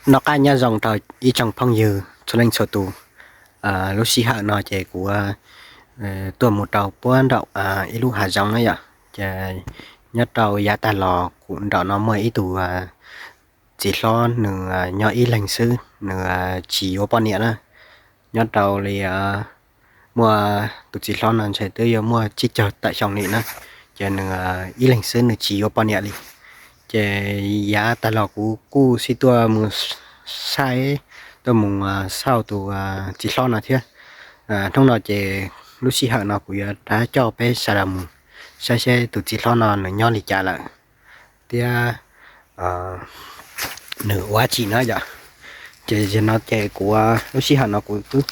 Noj qab nyob zoo rau ib tsoom phooj ywg txhua leej txhua tus. Lub sij hawm no ces kuv tuaj mus rau puag nraum ib lub hav zoov na yom. Ces nyob rau yav tag los kuv nraum no muaj ib tug txiv hlob, nws nyob ib leeg xwb, nws tsis yuav poj niam na. Nyob rau li muaj tus txiv hlob no ntshe twb yuav muaj tsib caug tawm xyoo li na, ces nws ib leeg xwb nws tsis yuav poj niam li. Ces yav tag los kuv kuj xij tuaj mus saib, tuaj mus xauj tus txiv hlob no thiab. Hnub no ces lub sij hawm no kuv yuav rov coj peb sawv daws mus saib seb tus txiv hlob no nws nyob li cas lawm thiab nws ua dab tsi na yom. Ces zaum no ces kuv, lub sij hawm no kuv twb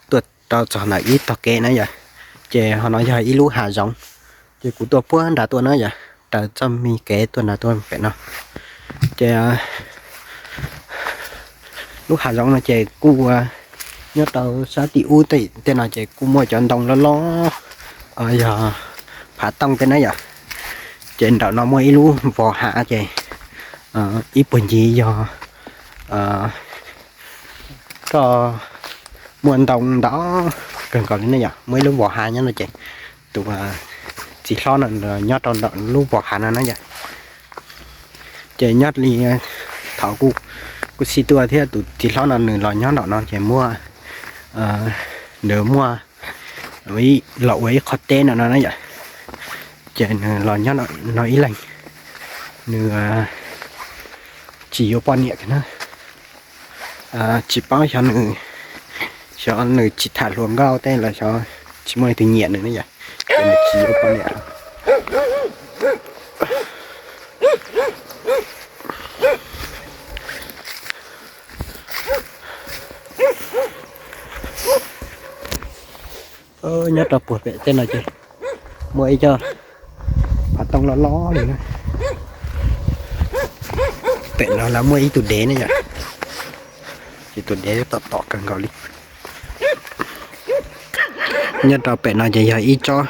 tuaj rau txog ntawm ib tog kev na yom. Ces ho no yog ib lub hav zoov, ces kuv tuaj puag nrad tuaj na yom, raws txoj me kev tuaj nrad tuaj pem no. Ces lub hav zoov no ces kuj nyob rau sab tim ub tej no ces kuj muaj cov ntoo loj loj, yog phav tooj tej na yom. Ces nraum no muaj ib lub vos hav ces ib puag ncig yog koj muaj ntoo ntau kawg nkaus li na yom. Muaj ib lub vos hav nyob no ces tus txiv hlob no nyob rau ntawm lub vos hav no na yom. Ces nyob li thaum kuv xij tuaj thiab tus txiv hlob no nws los nyob nraum no ces muaj, nws muaj los ua ib qho teb no no na yom. Ces nws los nyob no ib leeg, nws tsis yuav poj niam kiag na. Tsis paub xyov nws, xyov nws tsis tham hluas nkauj tej los xyov tsis muaj leej twg nyiam nws ne yom, ces nws tsis yuav poj niam. Nyob rau puag pem tej no ces muaj ib co phav tooj loj loj li na. Pem no lawv muaj ib tug dev ne yom, ces tus dev tom tom kawg nkaus li. Nyob rau pem no ces yog ib tsob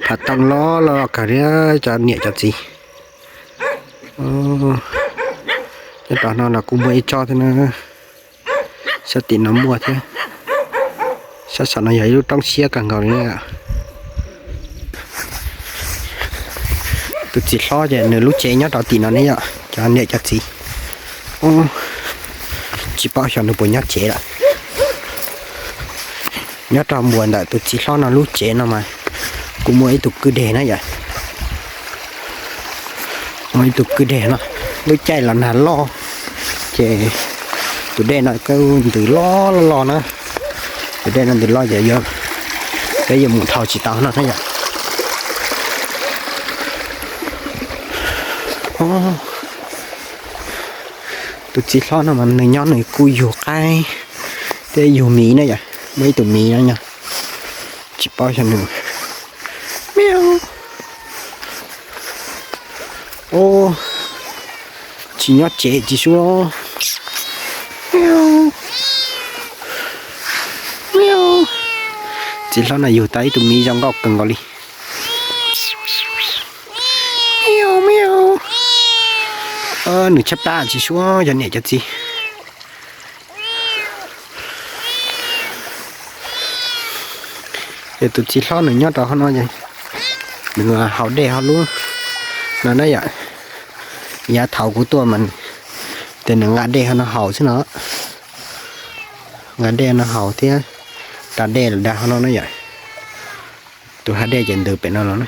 phav tooj loj loj kawg li cov niam cov txiv. Nyob rau no los kuj muaj ib tsob thiab na. Sab tim no muaj thiab. Sab saum no yog ib lub roob siab kawg nkaus li. Tus txiv hlob ces nws lub tsev nyob rau tim no ne yom, cov niam cov txiv. Tsis paub xyov nws puas nyob tsev lawm. Nyob rau npuas ntawm tus txiv hlob no lub tsev no mas kuj muaj ib tug kwj deg na yom. Muaj ib tug kwj deg no, lub caij los nag loj ces tus dej no kuj ntws loj loj loj na. Tus dej no ntws loj ces peb yuav mus dhau tsis tau no na yom. Tus txiv hlob no mas nws nyob nws kuj yug qaib thiab yug miv na yom, muaj ib tug miv no nyob, tsis paub xyov nws. Miau. Tsis nyob tsev tsis suav. Miau. Miau. Txiv hlob no yug tau ib tug miv zoo nkauj kawg nkaus li. Miau, miau. Nws tshaib plab tsis suav cov niam cov txiv. Ces tus txiv hlob nws nyob rau hauv no, nws haus dej hauv lub no na yom. Yav thaum kuv tuaj mas ces nws nqa dej hauv no haus xwb no. Nqa dej no haus thiab da dej los da hauv no na yom. Tus hav dej ces ntws pem no los na.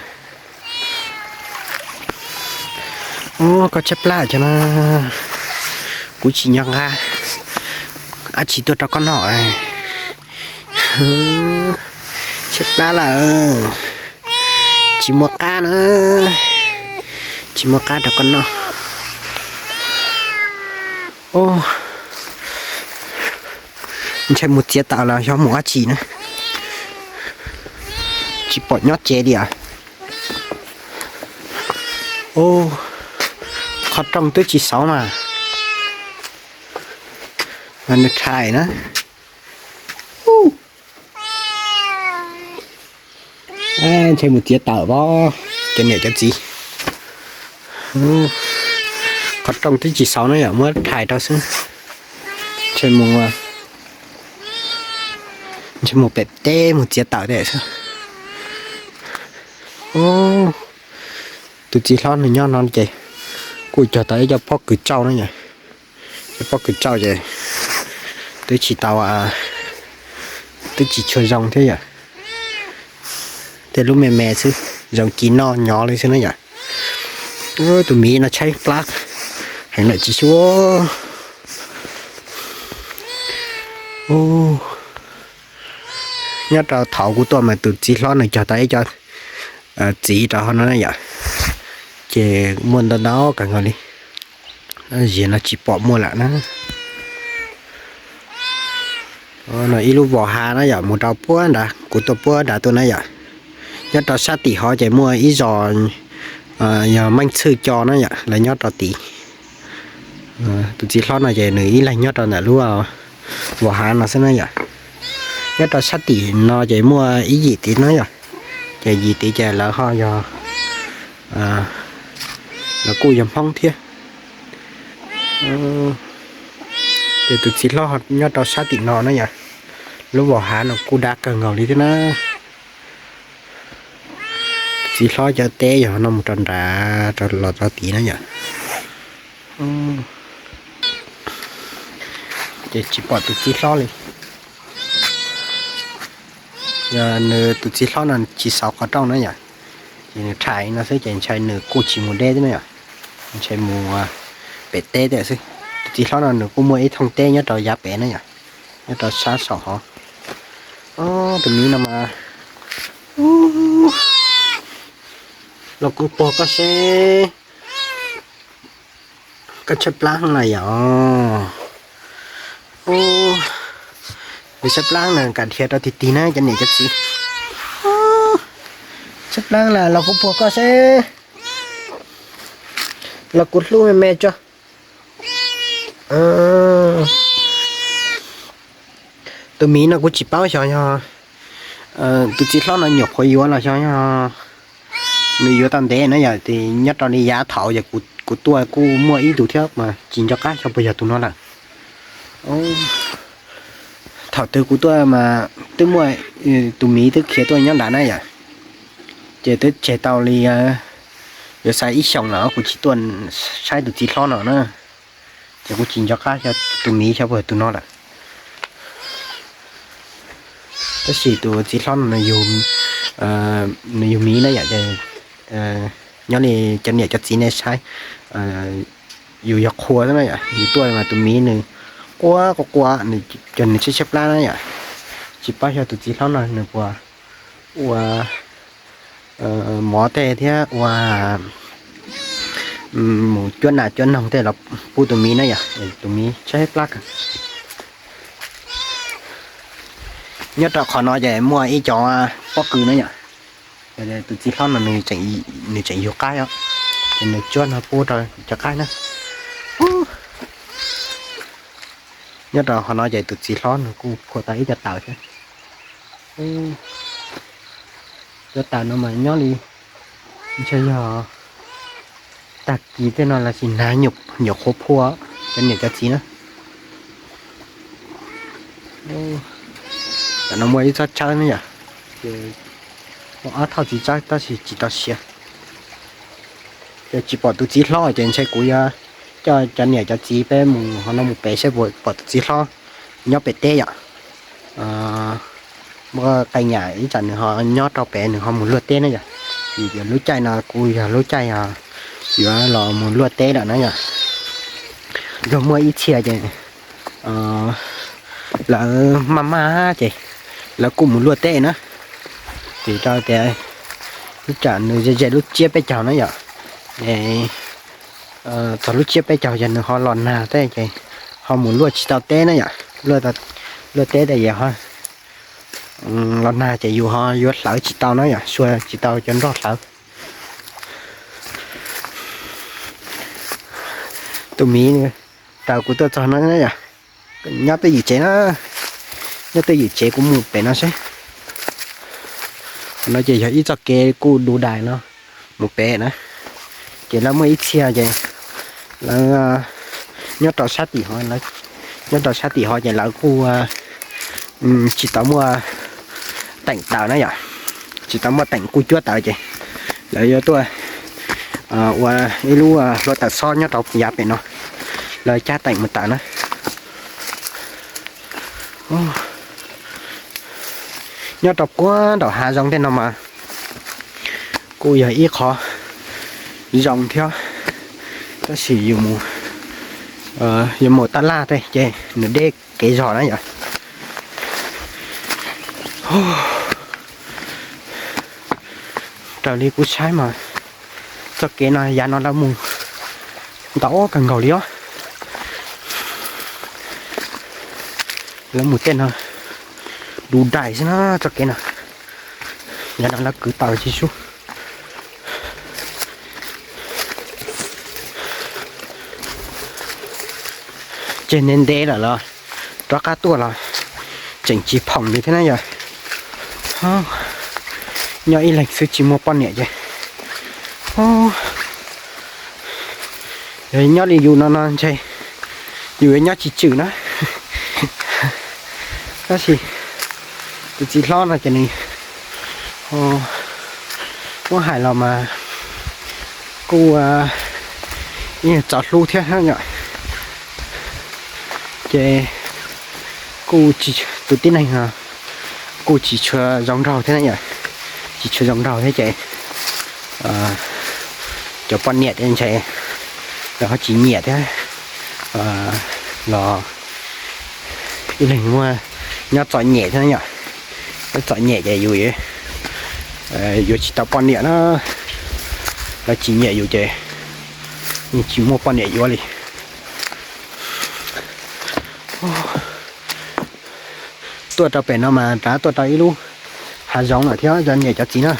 Ub, koj tshaib plab cov no, kuv tsis nco nqa dab tsi tuaj rau koj noj. Tshaib plab lawm, tsis muaj qab na, tsis muaj qab rau koj noj. Ntshai mus txiav taws los xyov mus dab tsi na, tsis pom nyob tsev li as. Qhov rooj twb tsis xauv mas, mas nws rhais na. Ntshai mus txiav taws pob, cov niam cov txiv. Qhov rooj twb tsis xauv na yom, muab rhais rau xwb. Ntshe mus, ntshe mus pem teb mus txiav taws tej xwb. Tus txiv hlob nws nyob no ces kuj cog tau ib co pob kws tsauj na yom. Cov pob kws tsauj ces twb tsis tau, twb tsis tshua zoo thiab yom. Tej lub me me xwb, zoo ci noj nyob li xwb na yom. Tus miv no tshaib plab heev lawm tsis xyuab. Nyob rau thaum kuv tuaj mas tus txiv hlob nws cog tau ib co txiv rau hauv no na yom, ces muaj ntau ntau kawg nkaus li. Ziag no tsis pom muaj lawm na. No ib lub vos hav na yom, mus rau puag nrad, kuv tuaj puag nrad tuaj na yom. Nyob rau sab tim hov ces muaj ib zos yog Meej Txhwj Co na yom, lawv nyob rau tid. Tus txiv hlob no ces nws ib leeg nyob rau ntawm lub vos hav no xwb na yom. Nyob rau sab tim no ces muaj ib yim tid na yom, ces yim tid ces lawv ho yog, lawv kuj yog Hmoob thiab. Ces tus txiv hlob nyob rau sab tim no na yom, lub vos hav no kuj dab kawg nkaus li thiab na. Tus txiv hlob cov teb yog no mus rau nrad los rau tid na yom. Ces tsis pom tus txiv hlob li. Yog nws tus txiv hlob no tsis xauv qhov rooj na yom, ces nws thaij no xwb ces ntshai nws kuj tsis mus deb thiab na yom, ntshai mus pem teb thiab xwb. Tus txiv hlob no nws kuj muaj ib thooj teb nyob rau yav pem na yom, nyob rau sab saum hov. Tus miv no mas los kuv puag koj seb. Koj tshaib plab na yom. Nws tshaib plab na, kam dhia rau tig tig na cov niam cov txiv. Tshaib plab na, los kuv puag koj seb. Los kuv hlub me me tso. Tus miv no kuv tsis paub xyov yog, tus txiv hlob no nyuam qhuav yuav los xyov yog nws yuav tau ntev na yom, ces nyob rau li yav thaum yog kuv tuaj kuj muaj ib tug thiab mas tsis nco qab xyov puas yog tus no lawm. Thaum twg kuv tuaj mas twb muaj tus miv twb khiav tuaj nyob nrad na yom, ces twb tseg tau li yuav xav ib xyoos lawm kuv tsis tuaj saib tus txiv hlob no na. Ces kuv tsis nco qab xyov tus miv xyov puas yog tus no lawm. Tab sis tus txiv hlob no nws yug miv na yom, nyob li cov niam cov txiv nej saib, yus yog qhua xwb na yom, yus tuaj mas tus miv nws quaj quaj quaj, cov nws tshaib tshaib plab na yom. Tsis paub xyov tus txiv hlob no nws puas ua mov tej thiab ua mus cuab nas cuab noog tej los pub tus miv na yom, tus miv tshaib plab kawg. Nyob rau qhov no ces muaj ib co pob kws na yom, tus txiv hlob no nws tseem yug qaib os, ces nws tsuab no pub rau cov qaib na. Nyob rau qhov no ces tus txiv hlob nws kuj phua tau ib co taws thiab. Cov taws no mas nyob li ntshe yog tag kis tej no los sis nag nyuam qhuav phua cov niam cov txiv na. Tam no muaj ib txoj tsawb ne yom, ces muaj ob thauj txiv tsawb tab sis tsis tau siav. Ces tsis pom tus txiv hlob ces ntshe kuv yuav coj cov niam cov txiv peb mus ho no mus pem saib puas pom tus txiv hlob nyob pem teb yom. Muaj qee yam ib tsam nws ho nyob rau pem nws ho mus luaj teb na yom. Vim tias lub caij no kuj yog lub caij yuav los mus luaj teb lawm na yom. Luag muaj ib txhia ces lawv maj maj ces lawv kuj mus luaj teb na. Vim rau tias ib tsam nws ze ze lub tsiab peb caug na yom, txog lub tsiab peb caug ces nws ho los nag tej ces ho mus luaj tsis tau teb na yom. Luaj teb tej ces los nag ces yus ho yuav hlawv tsis tau na yom, sua tsis tau cov nroj hlawv. Tus miv taws kuv tuaj txog no yom, nyob twj ywm tsev na, nyob twj ywm tsev kuv mus pem no seb. Qhov no ces yog ib txoj kev kuj du dais no mus pem na. Ces lawv muaj ib txhia ces lawv nyob rau sab tim ho lawv Nyob rau sab tim ho ces lawv kuj tsis tau muaj teem taws na yom, tsis tau muaj teem kuj cuab taws ces lawv yuav tuaj ua ib lub hlua taws xob nyob rau yav pem no, lawv cab teem mus taws na. Nyob rau puag nraum hav zoov tej no mas kuj yog ib qho zoo thiab, tab sis yus mus, yus mus tab laj tej ces nws deb kev zog na yom. Raws li kuv saib mas txoj kev no yav no lawv mus ntau kawg nkaus li os. Lawv mus tej no du dais xwb na txoj kev no. Yav no lawv kwv taws tsis sub. Ces ntev ntev lawm los rov qab tuaj los tseem tsis phoom li thiab na yom. Nyob ib leeg xwb tsis muaj poj niam ces yog nyob li yus no no ntshe yus yuav nyob tsis tswm na. Tab sis tus txiv hlob no ces nws muab hais los mas kuj ib txoj hlub thiab yom. Ces kuj tus tib neeg no kuj tsis tshua zoo nraug thiab na yom, tsis tshua zoo nraug thiab ces cov poj niam thiab ntshe lawv ho tsis nyiam thiab los ib leeg muaj nyob txom nyem thiab na yom. Nyob txom nyem ces yus yuav tsis tau poj niam na, lawv tsis nyiam yus ces yeej tsis muaj poj niam yuav li. Tuaj rau pem no mas rov tuaj rau ib lub hav zoov lawm thiab cov niam cov txiv na.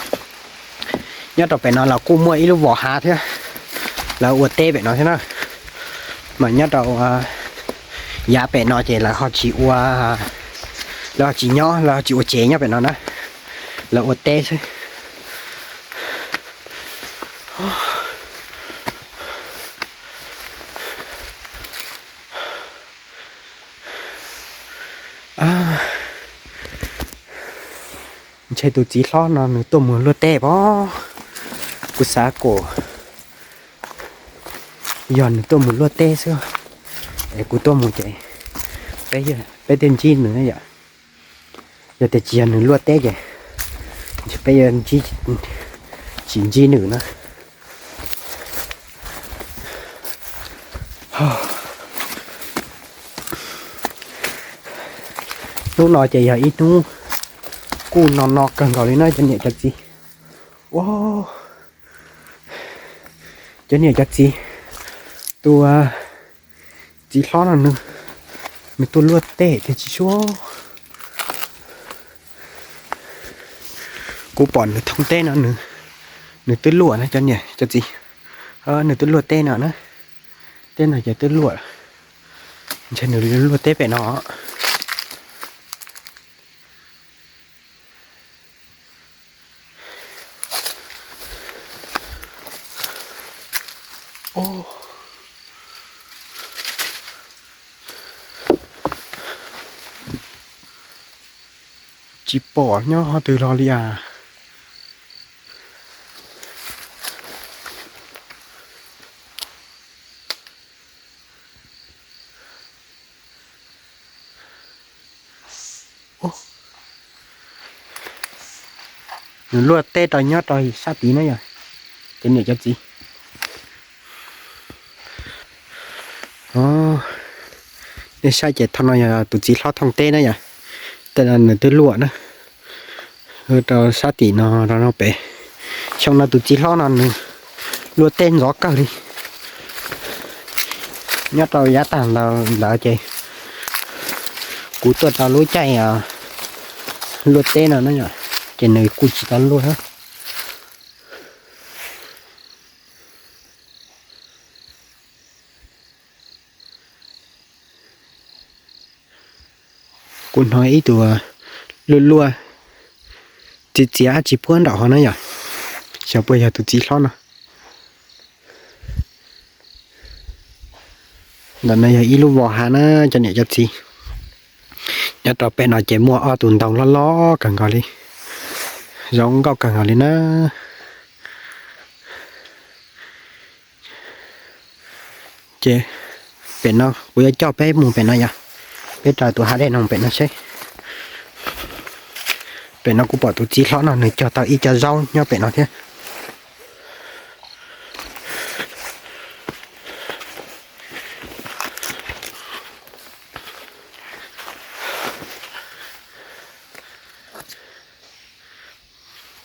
Nyob rau pem no los kuj muaj ib lub vos hav thiab, lawv ua teb pem no thiab na. Mas nyob rau yav pem no ces lawv ho tsis ua, lawv ho tsis nyob, lawv ho tsis ua tsev nyob pem no na, lawv ua teb xwb. Ntshe tus txiv hlob no nws tuaj mus luaj teb pom, kuv xav kom yog nws tuaj mus luaj teb xwb, es kuv tuaj mus ces peb thiaj ntsib nws yom. Yog tias tsis yog nws luaj teb ces peb yuav tsis ntsib nws na. Hnub no ces yog ib hnub kuj no no kawg nkaus li na cov niam cov txiv. Ua, cov niam cov txiv, tus txiv hlob no nws, nws tuaj luaj teb tiag tsis suav. Kuv pom nws thoob teb no, nws twb luaj na cov niam cov txiv, nws twb luaj teb no na, teb no ces twb luaj, ntshe nws luaj teb pem no. Tsis pom nyob qhov twg los li as. Nws luaj teb rau nyob rau sab tid na yog, cov niam cov txiv. Nej saib ces thaum no yog tus txiv hlob thoob teb na yog, tej no nws twb luaj na. Rau sab tim no rau no pem, xyoo no tus txiv hlob no nws luaj teb ntxov kawg li. Nyob rau yav tag ntawd ces kuv tuaj rau lub caij luaj teb no na, ces nws kuj tsis tau luaj na. Kuv hnov ib tug luaj luaj txiv txiav tsis puab nraum hov na yom, xyov puas yog tus txiv hlob no. Ntawm no yog ib lub vos hav na cov niam cov txiv. Nyob rau pem no ces muaj ob tug ntoo loj loj kawg nkaus li, zoo nkauj kawg nkaus li na. Ces pem no kuv yuav coj peb mus pem no yom, peb raws tus hav dej no pem no seb. Pem no kuv pom tus txiv hlob no nws cog tau ib co zaub nyob pem no thiab.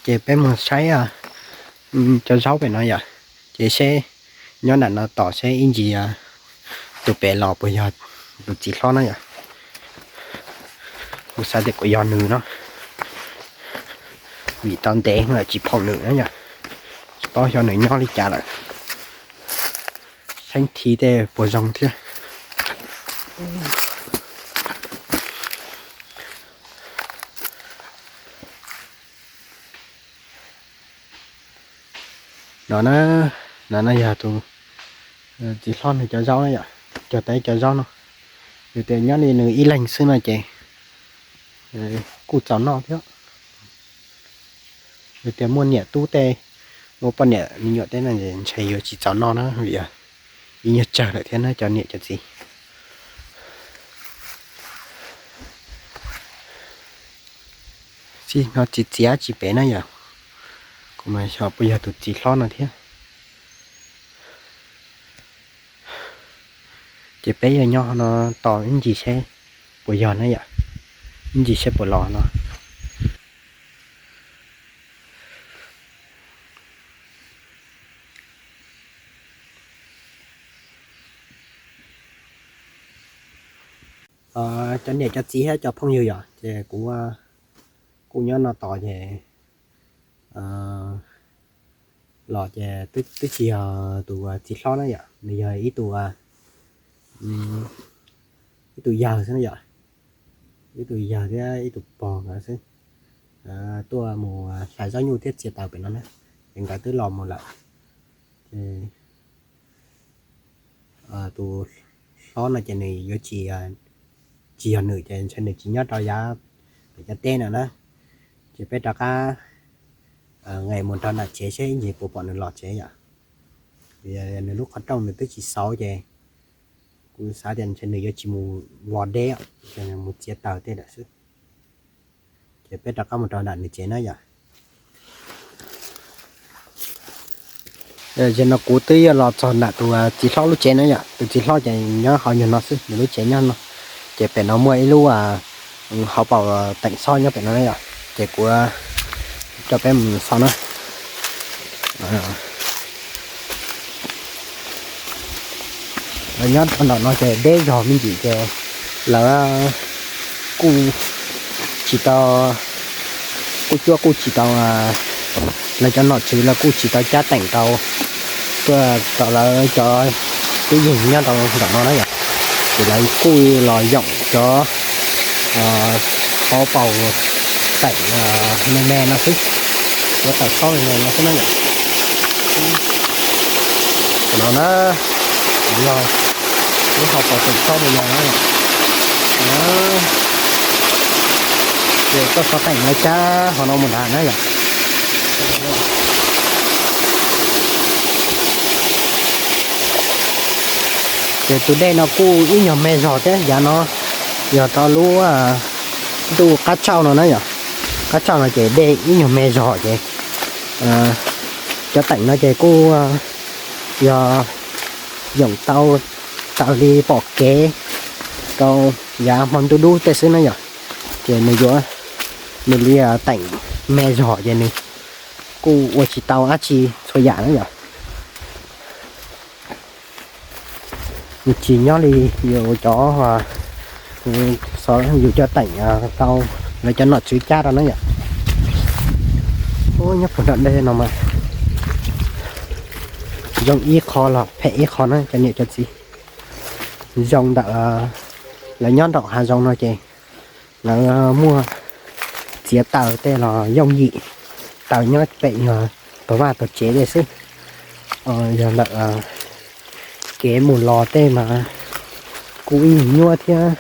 Ces peb mus saib cov zaub pem no yom, ces seb nyob nram no tos seb ib ntsis tus pem los puas yog tus txiv hlob na yom. Kuv xav tias kuv yog nws no, vim tau ntev lawm tsis pom nws na yom, tsis paub xyov nws nyob li cas lawm. Saib thiab tej puas zoo thiab. No na, no no yog tus txiv hlob nws cov zaub na yom, cog tau ib co zaub no. Yog tias nyob li nws ib leeg xwb no ces kuj txaus noj thiab. Yog tias muaj niam tub tej, muaj poj niam me nyuam tej no ntshe yuav tsis txaus noj na, vim ib nyuag tsawg lawm thiab na cov niam cov txiv. Txij no txiv txiav tsis pem na yom, kuv mas xyov puas yog tus txiv hlob no thiab. Ces peb yuav nyob no tos ib ntsis seb puas yog na yom, ib ntsis seb puas los no. Cov niam cov txiv thiab cov phooj ywg yom, ces kuv kuj nyob no tos ces los ces twb tsis yog tus txiv hlob na yom, nws yog ib tug, ib tug yawg xwb na yom, ib tug yawg thiab ib tug pog nkawd xwb, tuaj mus hlais zaub nyuj thiab txiav taws pem no na, ces nkawd twb los mus lawm. Ces tus hlob no ces nws yuav tsis, tsis yog nws ces ntshe nws tsis nyob rau yav pem cov teb no na. Ces peb rov qab nqes mus rau nram tsev seb ib ntsis puas pom nws los tsev yom. Nws lub qhov rooj nws twb tsis xauv ces kuv xav tias ntshe nws yuav tsis mus vos deb, ces nws mus txiav taws tej lawm xwb. Ces peb rov qab mus rau nram nws tsev na yom. Ces no kuv twb yuav los txog nram tus txiv hlob lub tsev na yom, tus txiv hlob ces nyob hauv nyuag no xwb, nws lub tsev nyob no. Ces pem no muaj ib lub hauv paus teem xob nyob pem no na yom, ces kuv coj peb mus xauj na. Lawv nyob rau nram no ces deb zog me ntsis ces lawv kuj tsis tau, kuj cuab kuj tsis tau, lawv cov nom tswv lawv kuj tsis tau cab teem rau, tuaj rau lawv cov tib yeeg nyob rau nram no na yom. Ces lawv kuj los yoom cov hauv paus teem me me no xwb, cov tawm xob me me no xwb na yom. Qhov no na, yog lub hauv paus teem xob me me no. Ces koj xov teem no cab qhov no mus nrad na yom. Ces tus dej no kuj ib nyuag me zog thiab, yav no yog rau lub ntuj qab tsauj no na yom. Qab tsauj no ces dej ib nyuag me zog ces cov teem no ces kuj yog yoom tau raws li pom kev rau yav hmo ntuj dub tej xwb na yom. Ces nws yuav, nws li teem me zog ces nws kuj ua tsis tau dab tsi txhua yam na yom. Nws tsis nyob li yus cov, yus cov teem tau lawv cov nom tswv cab rau na yom. Nyob puag nram dej no mas zoo ib qho los phem ib qho na cov niam cov txiv. Zoo ntawm lawv nyob nraum hav zoov no ces lawv muaj txiav taws tej los yooj yim, taws nyob pem yog tog vaj tog tsev tej xwb. Yog ntawm kev mus los tej mas Kuj ib yam nyuaj thiab,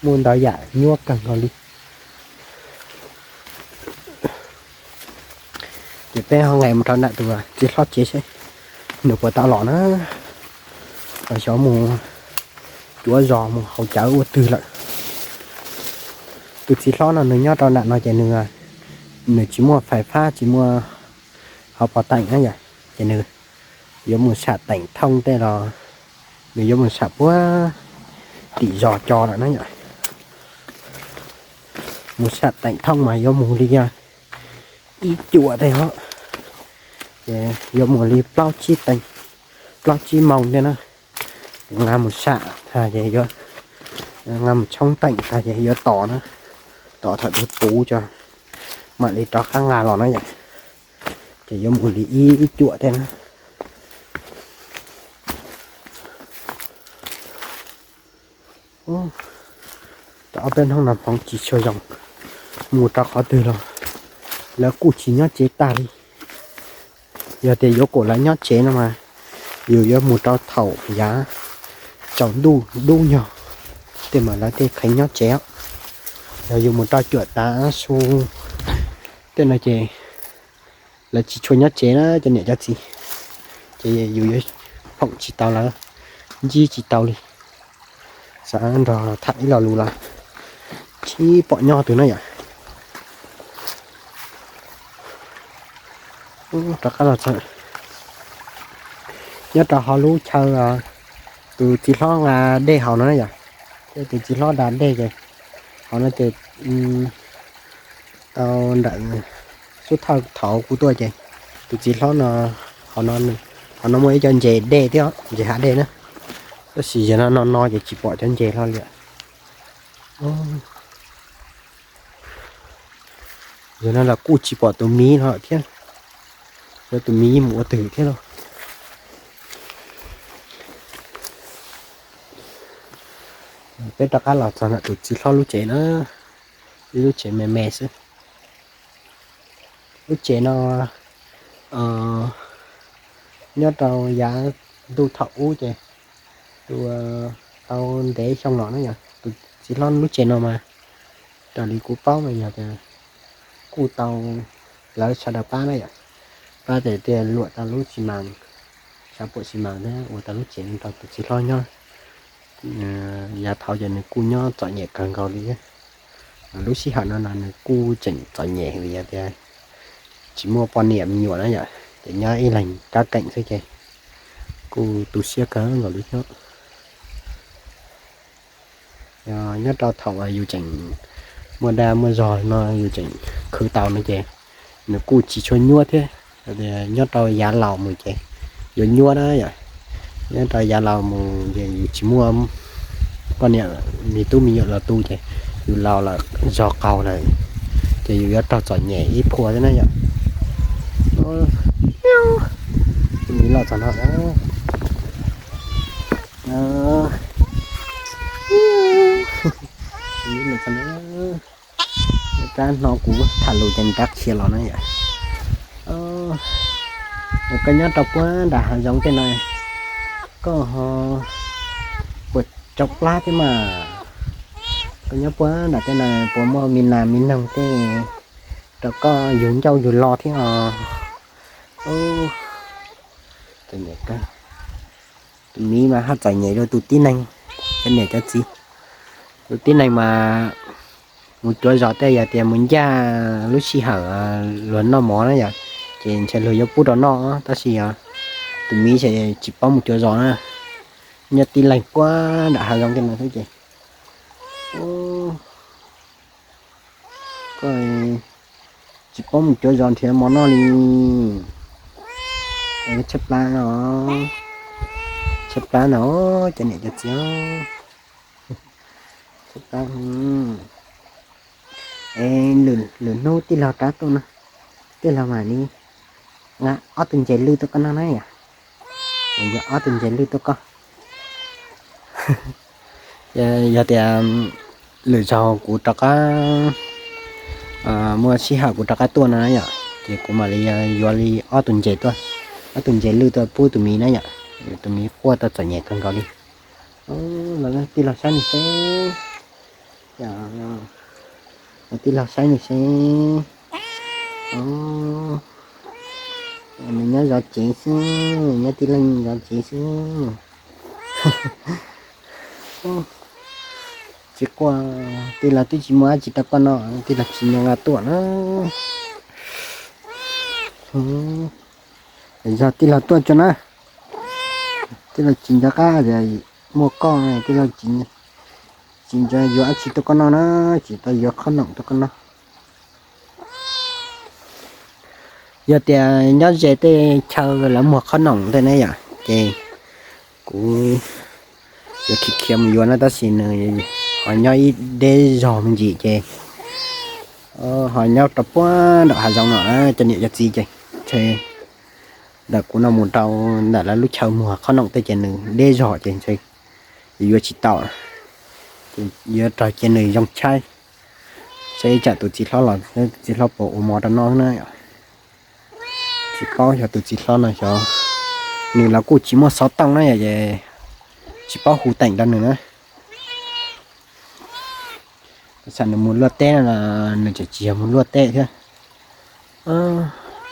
muaj ntau yam nyuaj kawg nkaus li. Ces peb ho nqes mus rau nram tus txiv hlob tsev seb nws puas tau los na, los xyov mus cuav zos mus haus cawv ua twg lawm. Tus txiv hlob no nws nyob rau nram no ces nws, nws tsis muaj fais fab tsis muaj hauv pos teem na yom, ces nws yuav mus sam teem thooj tej los nws yuav mus sam puag tim zos co lawm na yom. Mus sam teem thooj mas yuav mus li ib cuam tej os, ces yuav mus li plaub tsib teev, plaub tsib moos tej na. Nqa mus sam tag ces yuav, nqa mus tshoob teem tag ces yuav tos na, tos thaum twg puv tso mam li rov qab nqa los na yom. Ces yuav mus li ib cuam tej na. Tau ob peb hnub no hmoov tsis tshua zoo, mus rau qhov twg los lawv kuj tsis nyob tsev tag li. Yog tias yuav kom lawv nyob tsev no mas yus yuav mus rau thaum yav tsaus ntuj dub nyog tej mas lawv thiaj kheev nyob tsev os. Yog yus mus rau cuam tav su tej no ces lawv tsis tshua nyob tsev na cov niam cov txiv, ces yus yuav phoom tsis tau lawv, ntsib tsis tau li. Xav nrog tham ib lo lus los tsis pom nyob twg na yom. Rov qab los txog nyob rau hauv lub chaw tus txiv hlob nqa dej haus no na yom. Thiab tus txiv hlob da dej ces hauv no ces tau nram xub thawj thaum kuv tuaj ces tus txiv hlob no, hauv no muaj ib co ntses dej thiab, ntses hav dej na. Tab sis yog no no no ces tsis pom cov ntses hlo li. Yog no los kuj tsis pom tus miv hlo thiab, yog tus miv mus ua twg thiab lauj. Peb rov qab los txog ntawm tus txiv hlob lub tsev na, ib lub tsev me me xwb. Lub tsev no nyob rau yav ntuj thaum ub ces tus, tau ntev xyoo los na yog tus txiv hlob lub tsev no mas raws li kuv paub mas yog tias kuj tau lawv sawv daws pab na yom, pab tias tias luam tau lub xi mas, xav puam xi mas thiab ua tau lub tsev rau tus txiv hlob nyob. Yav thaud ces nws kuj nyob txom nyem kawg nkaus li. Lub sij hawm no no nws kuj tseem txom nyem vim yog tias tsis muaj poj niam me nyuam na yom, ces nyob ib leeg kab keem xwb ces kuj tu siab kawg nkaus li thiab. Nyob rau thaum yus tseem muaj dag muaj zog no yus tseem khwv tau no ces nws kuj tsis tshua nyuaj thiab. Nyob rau yav laus mus ces yuav nyuaj na yom. Nyob rau yav laus mus ces yus tsis muaj poj niam me tub me nyuam los tu ces yus laus lawm zog qaug lawm ces yus yuav raug txom nyem ib phua thiab na yom. Tus miv los txog no, tus miv los txog no, rab hno kuv tham lus ces rab qhia los na yom. Koj nyob rau puag nram hav zoov tej no, koj ho puas tsau plab thiab mas? Koj nyob puag nram tej no puas muaj me nas me noog tej rau koj yug ncauj yug lo thiab os? Tus miv mas haj txom nyem dua tus tib neeg, cov niam cov txiv. Tus tib neeg mas mus cuav zos tej yog tias mus ncaj lub sij hawm luag noj mov na yom, ces ntshe luag yuav pub rau noj, tab sis yog tus miv ces tsis paub mus cuav zos na, nyob tib leeg puag nram hav zoov tej no xwb ces koj tsis paub mus cuav zos nrhiav mov noj li. Tshaib plab os, tshaib plab na cov niam cov txiv. Tshaib plab. Es lwm hnub tij laug rov tuaj no, tij laug mam li nqa ob tug ntses lwj tuaj koj noj na yom. Yog ob tug ntses lwj tuaj koj. Yog tias lwm zaus kuv rov qab muaj sij hawm kuv rov qab tuaj no na yom, ces kuv mam li yuav li ob tug ntses tuaj, ob tug ntses lwj tuaj pub tus miv na yom. Tus miv quaj tau txom nyem kawg nkaus li. Los tij laug saib nws seb, los tij laug saib nws seb. Nws nyob zov tsev xwb, nyob tij laug zov tsev xwb. Tsis quaj, tij laug twb tsis muaj dab tsi rau koj noj, tij laug tsis nco nqa tuaj na. Yog tij laug tuaj tso na, tij laug tsis nco qab muaj koj, tij laug tsis nco yuav dab tsi tuaj koj noj na, tsis tau yuav qhob noom tuaj koj noj. Yog tias nyob ze tej chaw lawv muag qhob noom tej ne yom, ces kuv yuav khiav khiav mus yuav na, tab sis nws ho nyob ib deb zog me ntsis ces ho nyob rau puag nram hav zoov no, cov niam cov txiv ces ntshe ntawm kuv no mus rau ntawm lawv lub chaw muag qhob noom tej ces nws deb zog ces ntshe yuav tsis tau, ces yuav raug cia nws zoo tshaib. Saib ib tsam tus txiv hlob los tus txiv hlob puas ua mov rau noj na. Tsis paub xyov tus txiv hlob no xyov, nws los kuj tsis muaj xov tooj na yom, es tsis paub hu teem rau nws na. Xam nws mus luaj teb no los nws tseem tsis yog mus luaj teb thiab.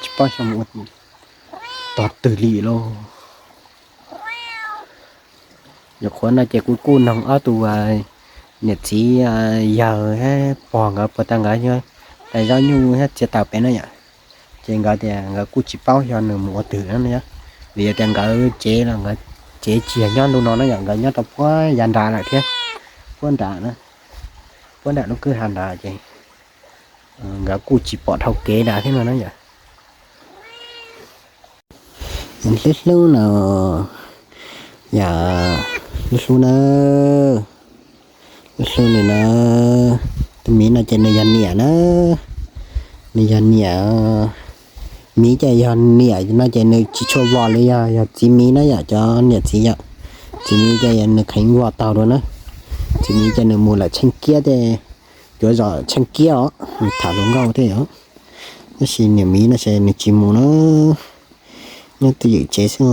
Tsis paub xyov mus ua tog twg li lauj. Nyuam qhuav no ces kuv kuj noog ob tug niam txiv yawg thiab pog nkawd puas tau nkawd nyob tais zaub nyuj thiab txiav taws pem na yom. Ces nkawd tias nkawd kuj tsis paub xyov nws mus ua twg na, vim yog tias nkawd tsev los nkawd tsev tsis yog nyob ntu no na yom, nkawd nyob rau puag yav nrad lawm thiab, puag nrad na, puag nram lub kwj ha nrad ces nkawd kuj tsis pom dhau kev nrad thiab no na yom. Hlub hlub no, yog hlub hlub na, hlub hlub nws na. Tus miv no ces nws yog niam na, nws yog niam. Miv ces yog niam no ces nws tsis tshua vos li yog, yog txiv miv na yom, cov niam txiv yom. Txiv miv ces nws kheev vos taug dua na. Txiv miv ces nws mus lawm tsheej kiab tej, cuav zos tsheej kiab os, nws tham hluas nkauj thiab yom. Tab sis niam miv no ces nws tsis mus na, nyob twj ywm tsev xwb.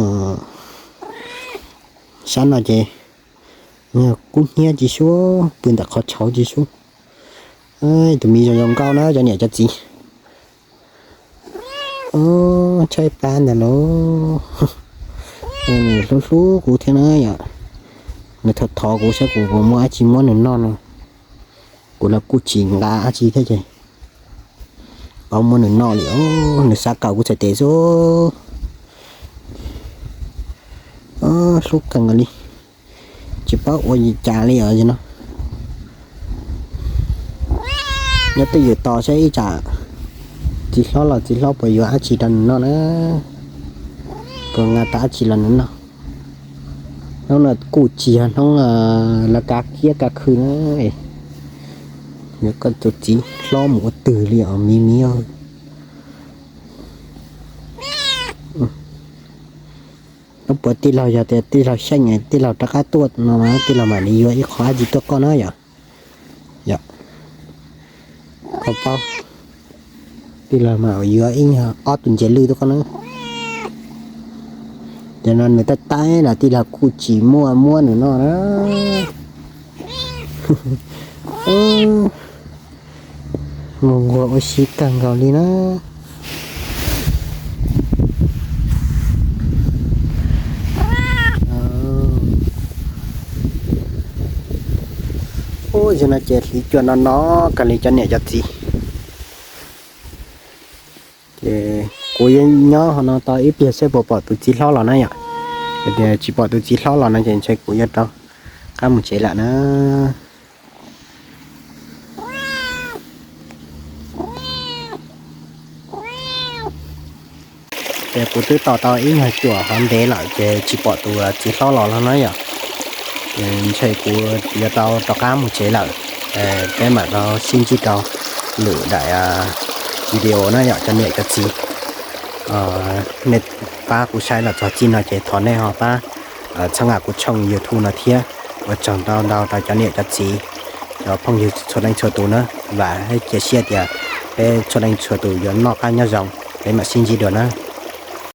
Sab no ces kub hnyiab tsis sub, pw ntawm qhov tshauv tsis sub. Tus miv zoo zoo nkauj na cov niam cov txiv. Tshaib plab ntag lauj. Nws hlub hlub kuv thiab na yom. Nws thov thov kuv saib kuv puas muaj dab tsi muab nws noj no. Kuv los kuj tsis nqa dab tsi thiab ces paub muab nws noj li, nws xav kawm kuv txhais tes xwb. Hlub kawg nkaus li, tsis paub ua cas li os no. Nyob twj ywm tos saib ib tsam txiv hlob los txiv hlob puas yuav dab tsi rau nws noj na, puas nqa tau dab tsi los nws noj. Hnub no kuj tsis yog hnub lawv kav kiab kav khw na, yuav koj tus txiv hlob mus ua twg li os miv miv. Hnub puav tij laug yog tias tij laug xyeej tij laug rov qab tuaj no mas tij laug mam li yuav ib qho dab tsi tuaj koj na yom. Yog koj paub, tij laug mam yuav ib ob tug ntses lwj tuaj koj na. Cov no nws tab tab los tij laug kuj tsis muaj muab nws noj na. Nquag nquag ua si kawg nkaus li na. Ub, yog no ces hliv cua no no kawg li cov niam cov txiv. Ces kuv yuav nyob ho no tau ib pliag seb puas pom tus txiv hlob los na yom. Yog tias tsis pom tus txiv hlob los no ces ntshe kuv yuav rov qab mus tsev lawm na. Ces kuv twb tos tau ib nyuag cuam hov ntev lawm ces tsis pom tus txiv hlob los los na yom. Ces ntshe kuv yuav tau rov qab mus tsev lawm. Peb mam rov sib ntsib rau lwm daim video na yom cov niam cov txiv. Nej pab kuv saib los txog txij no ces thov nej ho pab txhawb nqa kuv tshooj YouTube no thiab. Ua tsaug ntau ntau rau cov niam cov txiv, cov phooj ywg txhua leej txhua tus na. Vam thiab cia siab tias peb txhua leej txhua tus yuav noj qab nyob zoo. Peb mam sib ntsib dua na.